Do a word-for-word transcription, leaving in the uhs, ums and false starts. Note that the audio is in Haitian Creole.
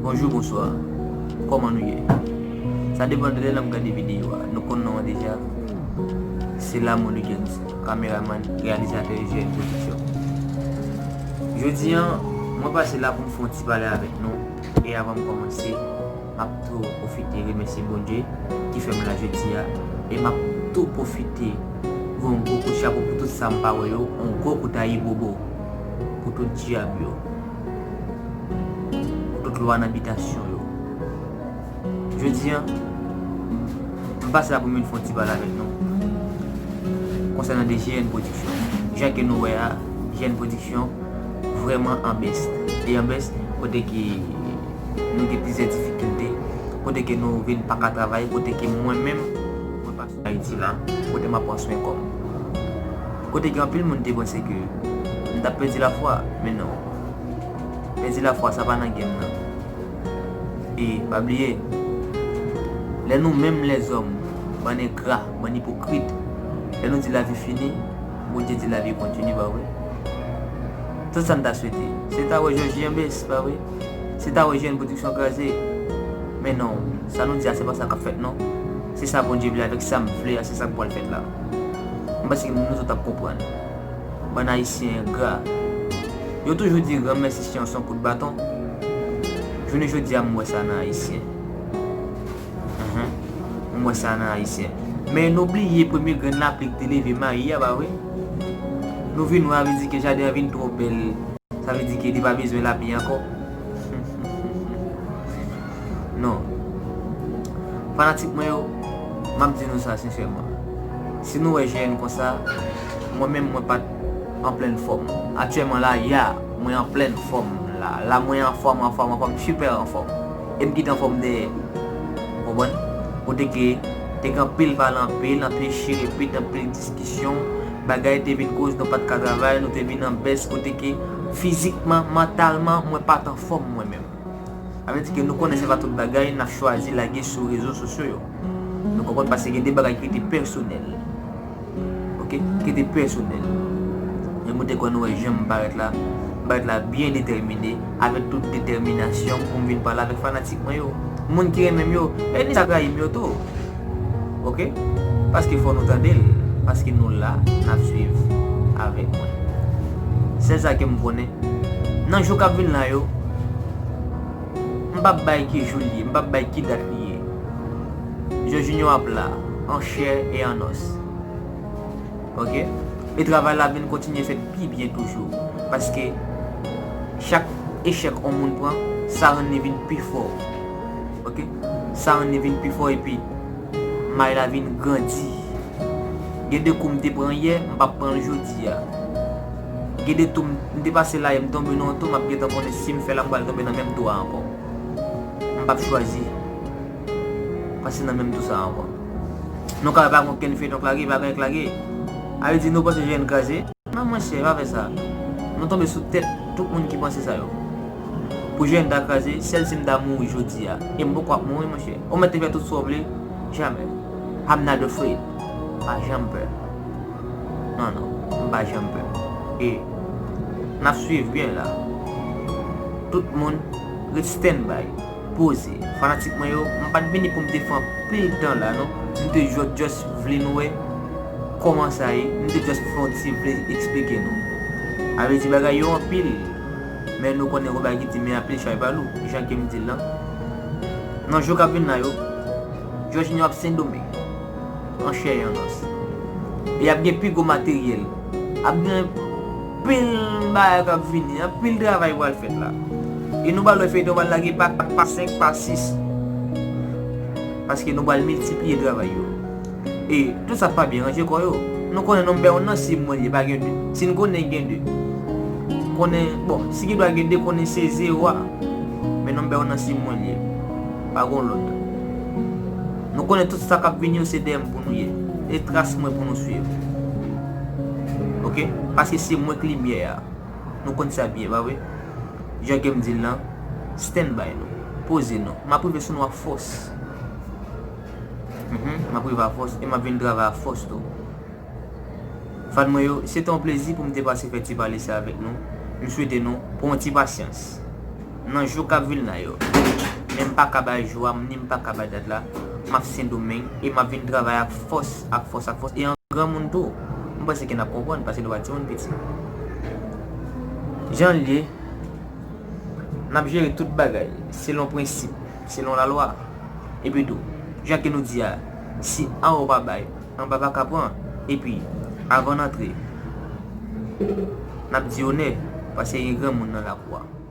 Bonjou, bonswa. Kòman nou ye? Sa depann de lè n ap gade videyo a. Nou konn non an deja. Se Lamo Legends, kameramann, reyalizatè G N Production. Jodi a, mwen pase la pou m fè yon ti pale avèk nou. E avan m kòmanse, m ap tou pwofite remèsye Bondye ki fè m la jodi a. E m ap tou pwofite voye yon gwo kout chapo pou tout sa m pa wè yo, yon gwo kout ayibobo pou tout dyab yo, pou tout lwa nan bitasyon yo. Jodi a, m pase la pou m vin fè yon ti pale avèk nou konsènan de G N Production. Jan ke nou wè a, G N Production vrèman an bès. E an bès, kote ke nou gen plizyè difikilte, kote ke nou vin pa ka travay, kote ke mwen menm, mwen pa sou Ayiti la, kote m ap pran swen kò m. Kote gen anpil moun te panse ke m t ap pèdi lafwa, men non. Pèdi lafwa, sa pa nan game nan. E pa bliye, lè nou menm lèzòm, bann engra, bann ipokrit, lè nou di lavi fini, Bondye di lavi kontini, pa vre? Tout sa n ta swete, se ta wè Jòji an bès, pa vre? Se ta wè G N Production kraze. Men non, sa nou di a, se pa sa k ap fèt non. Se sa Bondye vle avèk sa m vle a, se sa k pral fèt la. M panse ke nou tout ap konprann. Bann Ayisyen engra. Yo toujou di granmèsi chyen se yon kout baton. Jounen jodi a, m wè sa nan Ayisyen. Mhm. M wè sa nan Ayisyen. Men nou bliye premye grenn lapli ki te leve mayi a, pa vre? Nou vin wè, sa vle di ke jaden an vin twò bèl. Sa vle di ke li pa bezwen lapli ankò. Non. Fanatik mwen yo, m ap di nou sa sensèman. Si nou wè G N konsa, mwen menm mwen pa t an plèn fòm. Aktyèlman la, ya, mwen an plèn fòm la. La mwen anfòm, anfòm, anfòm, sipè anfòm. E m kite anfòm dèyè. Ou konprann? Kote ke te gen anpil pale anpil, anpil chire pit, anpil diskisyon. Bagay te vin koz nou pa t ka travay, nou te vin an bès, kote ke fizikman, mantalman, mwen pa t anfòm mwen menm. Sa vle di ke nou konnen se pa tout bagay n ap chwazi lage sou rezo sosyo yo. Nou konprann, paske gen de bagay ki rete pèsonèl. Oke? Ki rete pèsonèl. Men mwen te kwè nou wè jan m parèt la. M parèt la byen detèmine, avèk tout detèminasyon m pou m vin pale avèk fanatik mwen yo. Moun ki renmen m yo, e ni sa k rayi m yo tou. Oke? Paske fò nou tande l, paske nou la, n ap swiv avèk mwen. Sèl sa ke m konnen, nan jou k ap vin la yo, m p ap bay ki jou l ye, m p ap bay ki dat li ye. Jòjinyo ap la, an chè e an nòs. Oke? E travay la vin kontinye fèt pi byen toujou. Paske chak echèk yon moun pran, sa rann li vin pi fò. Oke? Sa rann li vin pi fò epi may la vin grandi. Gen de kou m te pran yè, m p ap pran l jodi a. Gen de tou m te pase la yè, m tonbe nan yon tou, m ap gentan konnen si m fè la, m pral tonbe nan menm tou a ankò. M p ap chwazi pase nan menm tou sa ankò. Nou ka wè pa gen okenn feyton k lage, pa gen k lage. A vle di nou panse G N kraze? Non, monchè, pa fè sa. Nou tonbe sou tèt tout moun ki panse sa yo. Pou G N ta kraze, sèl si m ta mouri jodi a. E m poko ap mouri, monchè. Ou mèt te fè tout sa w vle, jamè. I'm not afraid. Pa janm pè. Non, non, m pa janm pè. E n ap swiv byen la. Tout moun, ret standby. Poze. Fanatik mwen yo, m pa t vini pou m te fè anpil tan la, non. M te just, just vle nou wè kòman sa ye. M te just fè yon ti vle eksplike nou. A vle di bagay yo anpil, men nou konnen yon bagay ki di men anpil chay pa lou, jan ke m di l lan. Nan jou k ap vin la yo, Jòjinyo ap Sendomeng. An chè e an nòs. E ap gen pi gwo materyèl. Ap gen pil bagay k ap vini, anpil travay pral fèt la. E nou pral wè feyton pral lage pa kat, pa senk, pa sis. Paske nou pral miltipliye travay yo. E tout sa pa byen ranje kò yo. Nou konnen nonbè youn nan se mwen li ye, pa gen de. Si n konnen gen de. Konnen, bon, si gen dwa gen de, konnen se zewo a. Men nonbè youn nan se mwen li ye. Pa gen lòt. Nou konnen tout sa k ap vini yo se dèyè m pou nou ye. E tras mwen pou nou swiv. Oke? Paske se mwen k limyè a. Nou konn sa byen, pa vre? Jan ke m di l lan, stand by nou. Poze nou. M ap rive sou nou ak fòs. Mhm, m ap rive ak fòs e m ap vin travay ak fòs tou. Fan mwen yo, se te yon plezi pou m te pase fè ti pale sa avèk nou. M swete nou pran yon ti pasyans. nan jou k ap vin la yo. Men m pa ka bay jou a, ni m pa ka bay dat la. M ap Sendomeng e m ap vin travay ak fòs, ak fòs, ak fòs. E an granmoun tou. M panse ke n ap konprann, paske nou pa timoun piti. Jan l ye, n ap jere tout bagay selon prensip, selon lalwa. Epi tou, jan ke nou di a, si anwo pa bay, anba pa ka pran. Epi, avan n antre, n ap di onè, paske gen granmoun nan lakou a.